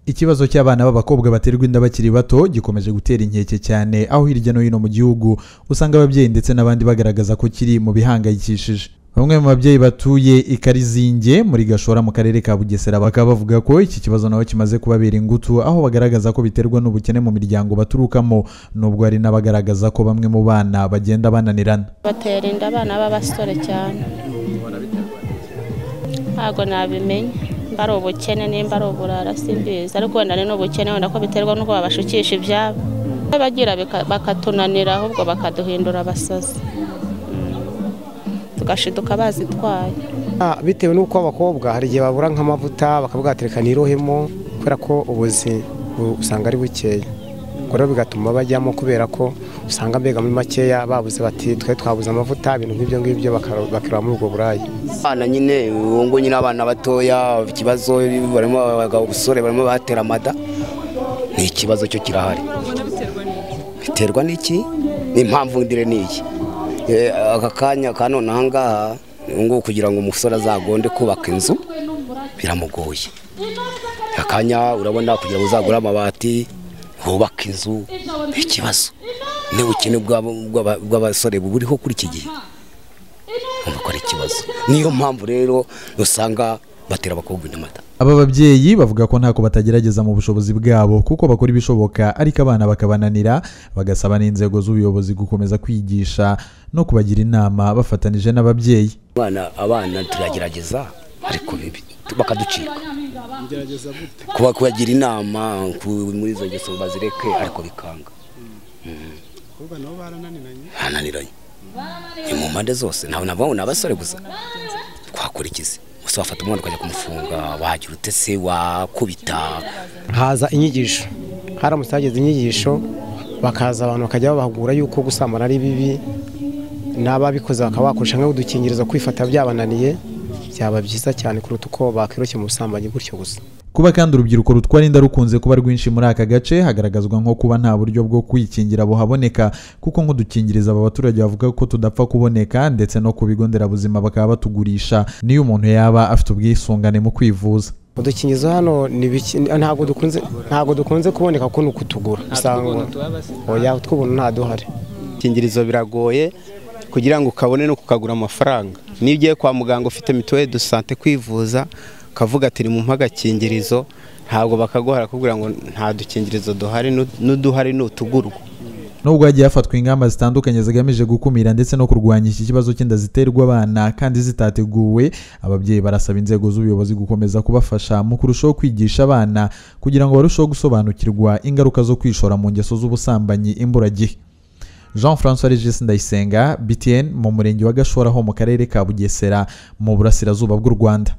Ikibazo cy'abana b'abakobwa baterwa inda bakiri bato gikomeje gutera inkeke cyane, aho hirya no hino mu gihugu usanga ababyeyi ndetse n'abandi bagaragaza ko kiri mu bihangayikishije. Bamwe mu babyeyi batuye i Karizinge muri Gashora mu karere ka Bugesera bakaba bavuga ko iki kibazo nabo kimaze kubabera ingutu, aho bagaragaza ko biterwa n'ubukene mu miryango baturukamo, nubwo hari n'abagaragaza ko bamwe mu bana bagenda bananirana. Batera inda abana b'abasore cyane, ntabwo nabimenye ari ubukene nimba ari uburara simbizi, ariko wenda ni n'ubukene, wenda ko biterwa n'uko babashukisha ibyabo bagira bakatunanira, ahubwo bakaduhindura abasazi tugashiduka bazitwaye. Bitewe n'uko abakobwa hari igihe babura nk'amavuta bakavuga ati reka nirohemo, kubera ko ubuzi usanga ari bukeya, ubwo rero bigatuma bajyamo kubera ko usanga mbega muri makeya babuze bati twe twabuze amavuta, ibintu nk'ibyo ngibyo bakiroha muri ubwo burayi. Abana nyine ngo nyine abana batoya ikibazo barimo abasore barimo batera amada, ni ikibazo cyo kirahari. Biterwa n'iki? Impamvu ndire n'iyi aka kanya ka none aha ngaha ngo kugira ngo umusore azagonde kubaka inzu biramugoye. Akanya urabona kugira ngo uzagure amabati wubaka inzu ikibazo n'ubukene bw'abasore buriho kuri iki gihe, umva ikibazo. Niyo mpamvu rero usanga batera abakobwa inda. Aba babyeyi bavuga ko ntako batagerageza mu bushobozi bwabo kuko bakora ibishoboka, ariko abana bakabananira, bagasaba n'inzego z'ubuyobozi gukomeza kwigisha no kubagira inama bafatanije n'ababyeyi. Abana turagerageza ariko bakaducika, kubagira inama muri izo ngeso bazireke, ariko bikanga. Bananiranye ni mu mpande zose, ntabwo navuga ngo ni abasore gusa. Twakora iki? Gusa wafata umwana ukajya kumufunga, wagira ute se, wakubita. Haza inyigisho, haramutse hageze inyigisho bakaza abantu bakajya babahugura yuko gusambana ari bibi, n'ababikoze bakaba bakoresha nk'udukingirizo kwifata byabananiye, byaba byiza cyane kuruta uko bakiroshye mu busambanyi gutyo gusa. Kuba kandi urubyiruko rutwara inda rukunze kuba rwinshi muri aka gace hagaragazwa nko kuba nta buryo bwo kwikingira buhaboneka, kuko nk'udukingiriza aba baturage bavuga ko tudapfa kuboneka, ndetse no ku bigo nderabuzima bakaba batugurisha niyo umuntu yaba afite ubwisungane mu kwivuza. Udukingirizo hano ntabwo dukunze kuboneka kuko ni ukutugura, usanga oya utw'ubuntu nta duhari. Udukingirizo biragoye kugira ngo ukabone no kukagura amafaranga. Niyo ugiye kwa muganga ufite mituelle de santé kwivuza kavuga ati mu mpagakingirizo, ntabwo bakaguhara kugira ngo nta dukingirizo duhari, n'uduhari n'utugurwa. Nubwo hagiye hafatwa ingamba zitandukanye zigamije gukumira ndetse no kurwanya iki kibazo cy'inda ziterwa abana kandi zitateguwe, ababyeyi barasaba inzego z'ubuyobozi gukomeza kubafasha mu kurushaho kwigisha abana kugira ngo barusheho gusobanukirwa ingaruka zo kwishora mu ngeso z'ubusambanyi imburagihe. Jean François Regis Ndayisenga, BTN, mu murenge wa Gashora ho mu karere ka Bugesera mu burasirazuba bw'u Rwanda.